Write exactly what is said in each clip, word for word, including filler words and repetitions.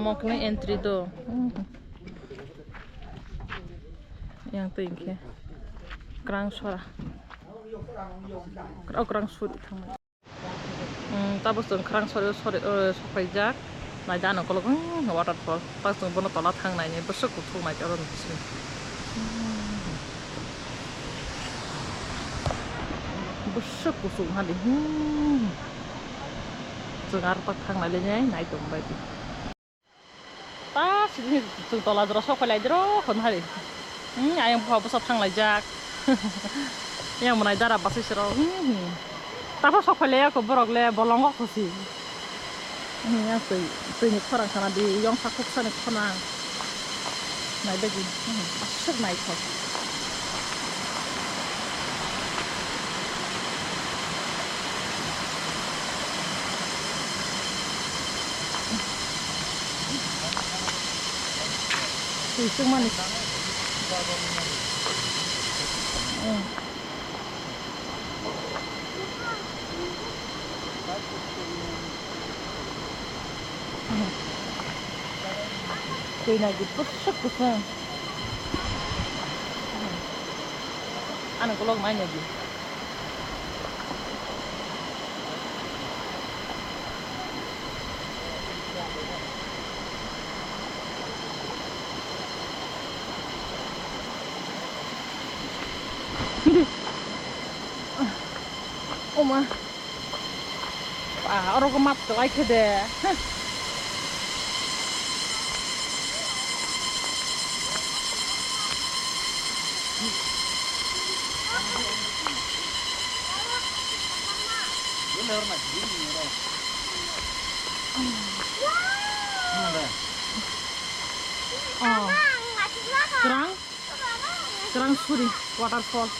Mokni entry do. Yang twi khe. Kwrang sora. O kwrang suri thangmani. Hmm, tabuk chwng kwrang sori, sori, eh, sokaijak. Naidi ano kolok, hmm, waterfall. Tak chwng bono tola thang naini, bwswk kuthuk naidi oro nukjagwi. Hmm. Bwswk kuchuk hadi, hmm. Chwng aro tak thang nailai nai, nai tongbaidi. Ta sini chwng tola jora sok phailai dro hwn hari. Hmm, ayang bupha bwsa thanglaijak. Yang mwnai dara bwsai sero. Hmm, hmm. Taphor sok phailai ako borok le bolongo khusi. Hmm, yang twi, twi ni khorang khana di, yong sa khuksa ni khorang. Nai bagi. Hmm, aswk naithok. Twi chwngmani. Hmm. Twi nai di bwswk bwswk. Ano kolok nai nai di. Oma. Ah, oro ko mat kwlai khe de. Oh. Kwrang, kwrang suri waterfall.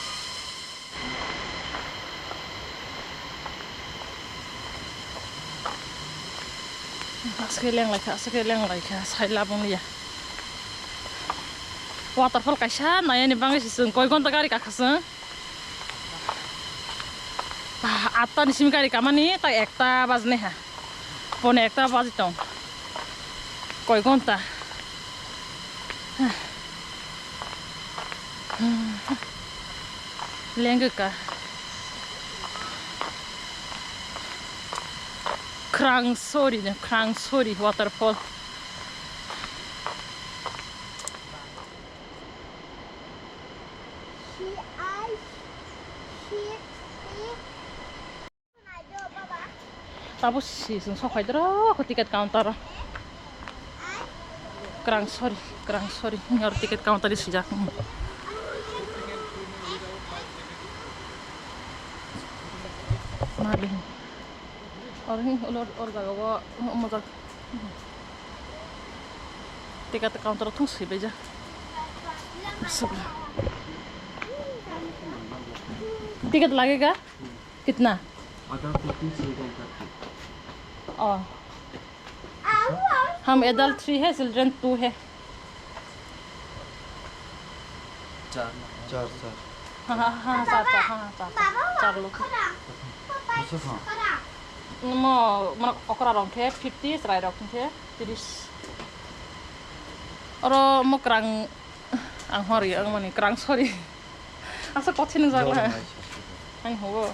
Aswk leng lai kha, aswk leng lai kha, sai labung liya. Waterfall kaisa nayani bagwi se chwng koi ghonta gari kakha chwng. Ah, atta ni simi gari kamani, ta ekta bajinai ha. Pone ekta baji tong. Koi ghonta. Lengka. Krang sori ne, krang sori waterfall. Tabuk si chwng sok phai doro ticket counter o. Kwrang sori, kwrang sori. Oro ticket counter o swijak. Mali. Oro ni, oro, oro jaga o, omo jaga. Ticket counter o thung swi bai ja. Ticket lagega? कितना? Adult fifteen, children thirty. Oh. हम adult three है, children two है। चार। चार, चार। हाँ, हाँ, हाँ, चार, चार, हाँ, हाँ, चार, चार, चार लोग। Bwswk kha? Mo, mo okra rok khe fifty, chwrai rok khe tris. Oro mo kwrang, ang hori, ang mani kwrang sori. Asa kothin nung jak la. Ang hubo.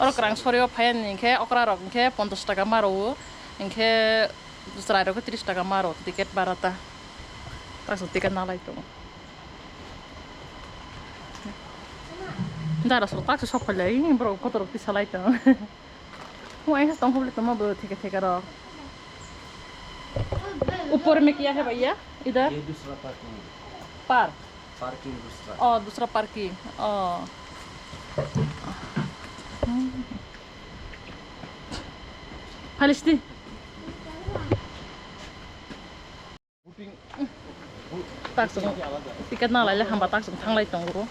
Oro kwrang sori o phai ni khe okra rok khe ponchash taka ma rwo. Hinkhe chwrai rok khe tris taka ma rwo ticket bara ta. Taksa ticket nalai tongo. Dara sok taksa sok phai lai, borok photo rok tisa lai tongo. Mo aisa tong hobli tongma bo theke theke rok. ऊपर में क्या है भैया? इधर? ये दूसरा पार्किंग है। Park? Parking दूसरा। Oh, दूसरा parking. Oh. Phalesti. Tak sung ticket nang laile hamba tak sung thanglai tongo.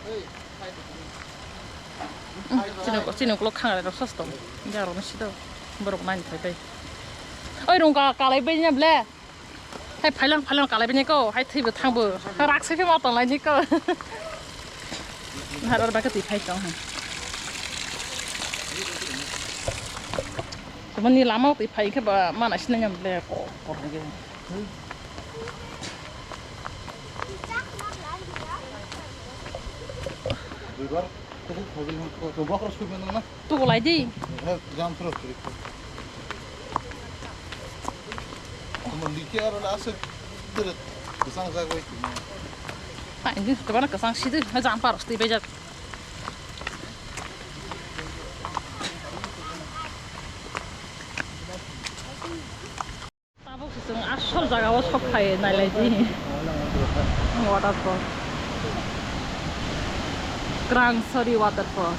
Chini, chini ukulok khanglai rok sos tong. Jarok no sido borok nani phai bai. Oi rung ka kalai bai nya ble. Hai phailang phailang kalai bai nya ko, hai thwi bo thang bo. Rak se ma tong lai ni ko. Har or ba ka twi phai tong ha. Mani lama twi phai khe ba mana sinai nyam le. Duibar, tuku khobil hon, to bokro sui mano na? Tuku lai di. Eh, jam suro suri. Mo likhe aro la asuk dere, kesang jagoi. Ai, ini kemana kesang sih tuh? Jam parus tiba jat. Tabuk se chwng asol jaga o sok phai nailai di. Waterfall. Krangsori waterfall.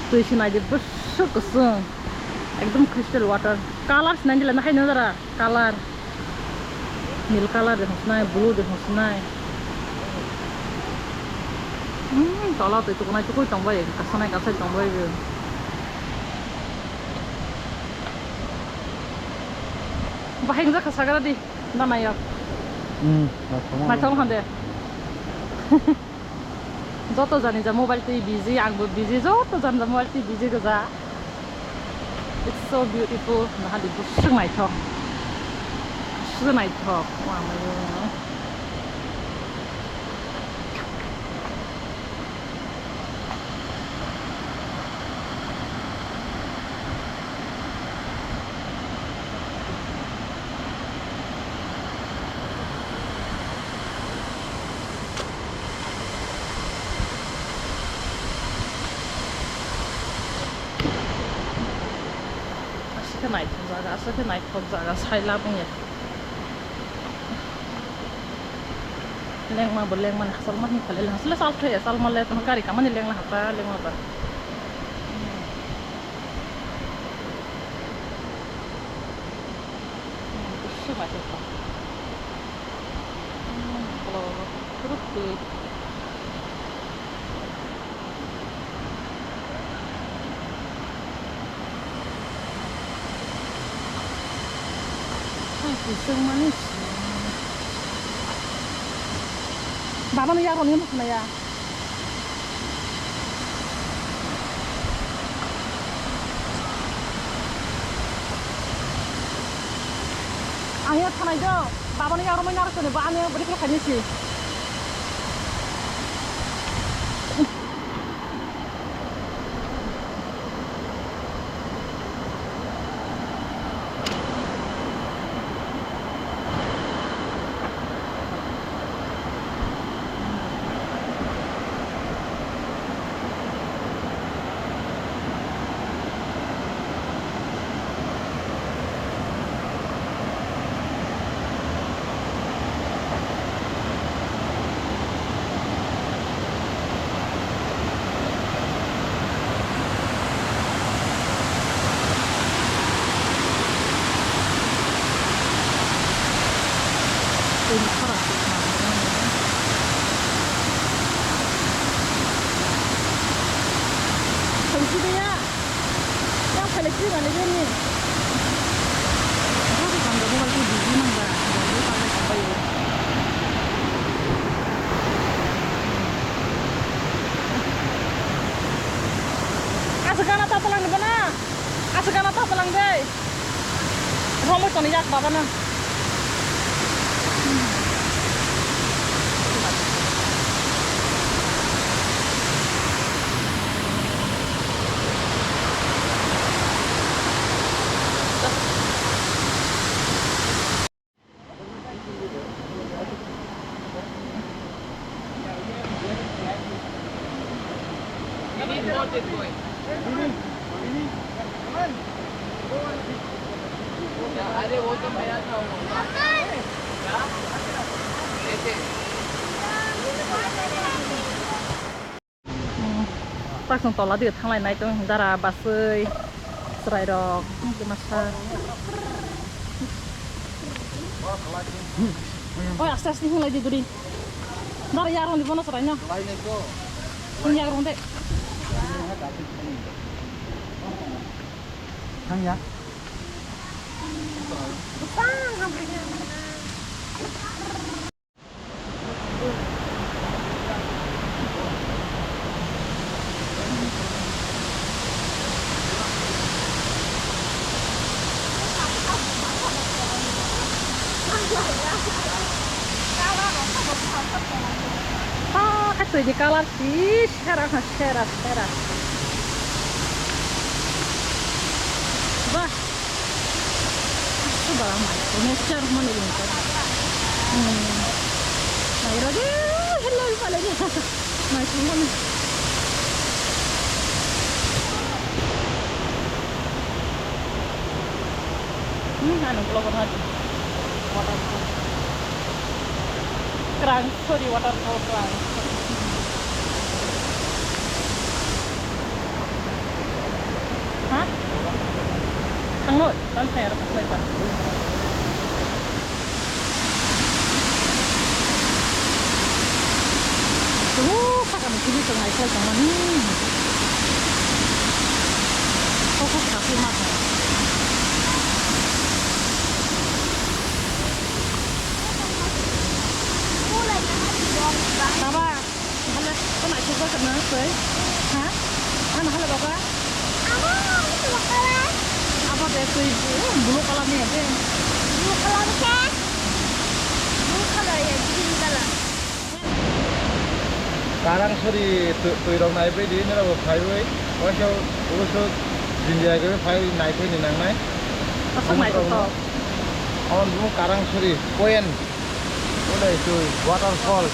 Twi se nai di bwswk kwchwng. Ekdom crystal water. Colour se nai di la, nahai no dara. Colour. Nil colour de hwnsinai, blue de hwnsinai. Hmm, tola twi tukunai tukui tongbai, kasanai kasai tongbai bo. Bahai wngjakha sagara di, nanai o. Hmm, naithok. Naithok hande. Joto jani ja mobile twi busy, angbo busy, joto jani ja mobile twi busy goja. It's so beautiful. Nahadi bwswk naithok. Bwswk naithok. Wah, mayo. Aswk khe naithok jaga, aswk khe naithok jaga, sai labung ya. Lengma bo lengmani hachal ma hwnka le, hachal le chal thaya, chal ma le tamo gari kamani lengla hata lengma ba. Hmm, bwswk naithok. Hmm, kolo kolo, kwrwk twi. Hai, twi swngmani. Baba no yakrok ni mokna ya. Ang ya thanai do. Baba no yakrok mai narwk toni, ba ani bwrwi khe khaini si. Twi khara se khna. Thank you, dear. Yang phalai sri mani bini. Joto jang jang mobile twi busy nang ba, jang jang phalai tong bai o. Aswk gana ta phalang ni bana. Aswk gana ta phalang de. Romwi toni yak baba no. अरे वो तो मेरा था वो। ऐसे। Hmm, tak chwng tola dige thanglai nai tong dara basui chwrai rok masa. Oi, aste aste hinglai di duri. Dara yarong di bono chwrai no. Hingyang rong de. Thang ya. Twi ni colour si sera ha, sera, sera. Bah. Sudah lama. Nature mana ini? Hmm. Nah, ini lagi. Hello, hello. Nah, itu mana? Hmm, anu, kalau kau tadi. Waterfall. Kerang, sorry, waterfall kerang. Hah? Tangno, tang saya rapat saya. Tuh, kakak mesti bisa naik saya sama nih. Kok kok kasih makan? Baba, halo, kau naik juga kena, soi? Hah? Mana halo, Baba? Abo de twi, eh, blue colour ni ate. Blue colour khe? Blue colour ya, green colour. Karang sori twi, twi rok nai bai di, nira bo phai bai. Oiso, oiso, jinja ke phai nai phai ni nang nai. Aswk naithothok. Amon bu karang sori, koyen. Ulai twi, waterfall.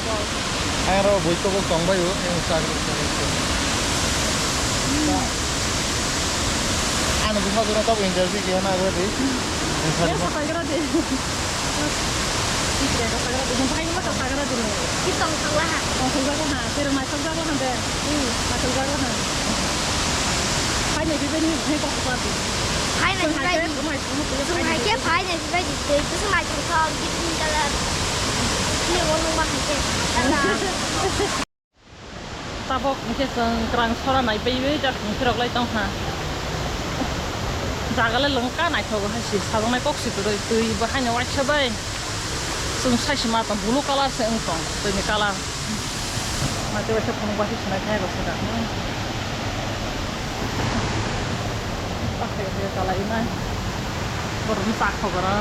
Ang ro bui tabuk tong bai o, ang sa. Ano bwsa jora tabuk interview khe na agre di. Ang sa. Ang sa gra di. Ang sa gra di. Ang sa gra di. Kitong thangla ha. Ang sa gra ha. Pero mai sa gra ha de. Hmm. Mai sa gra ha. Hai ne bibeni hai ko ko di. Hai ne bibeni. Mai sa gra di. Hai ne bibeni. Tei bwswk naithok thok, green colour. Ni bo nung ma hai khe. Tata. Tabok hwnkhe chwng kwrang sora nai baiwi jak thwng phirok lai tong kha. Jaga le lwng kha naithogo hai se sajwknai kok se kwrwi twi bo haino waisa bai. Chwng sai se ma tong blue colour se wng tong twi ni colour. Naithe waisa phunuk bai se sinai thai rw se da. Pakhai khe chalai nai. Borok ni chak thogora.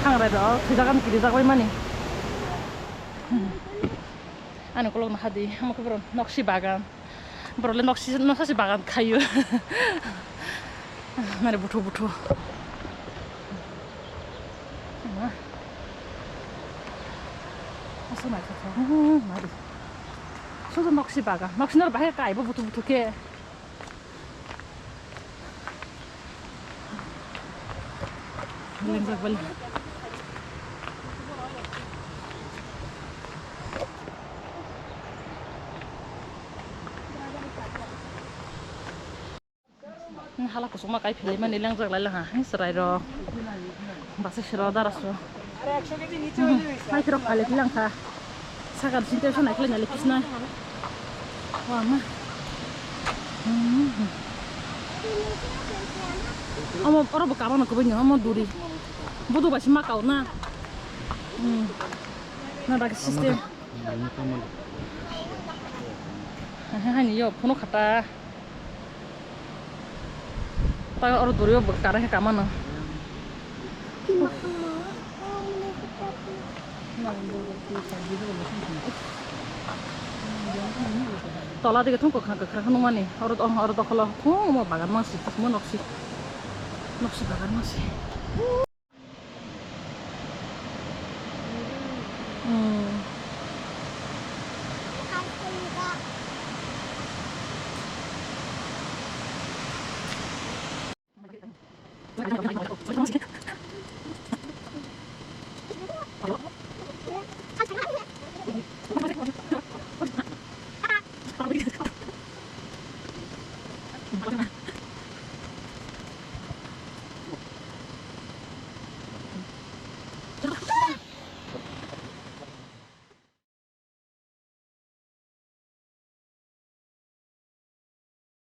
Khangrai rok thwijagan kirijak bai mani. Ani kolok naha di, omo khe borok noksi bagan. Borok le noksi, noksi bagan khaio. Mane buthu buthu. Aswk naithothok. Hmm, mari. Sudu noksi bagan. Noksi nor bahai kaibo buthu buthu khe. Lengjak bali. Hala kusukma kai philai mani lengjak lai laha. Chwrai rok. Basa siro dara siro. Hai khe rok phale philang kha. Sakar sinte sa nai khlai nai le kisna. Wa ma. Omo oro bo kama no kubui ni omo duri. Budu ba sima kau na. Hmm. Na da system. Hai ni yo phone khata. Ta oro duri o bwkha khe kama no. Tola dige thung kwkhwrang kwkhwrang nungmani. Oro, oro dokholo thung omo bagan mangsi, mo noksi. Noksi bagan mangsi. Hmm.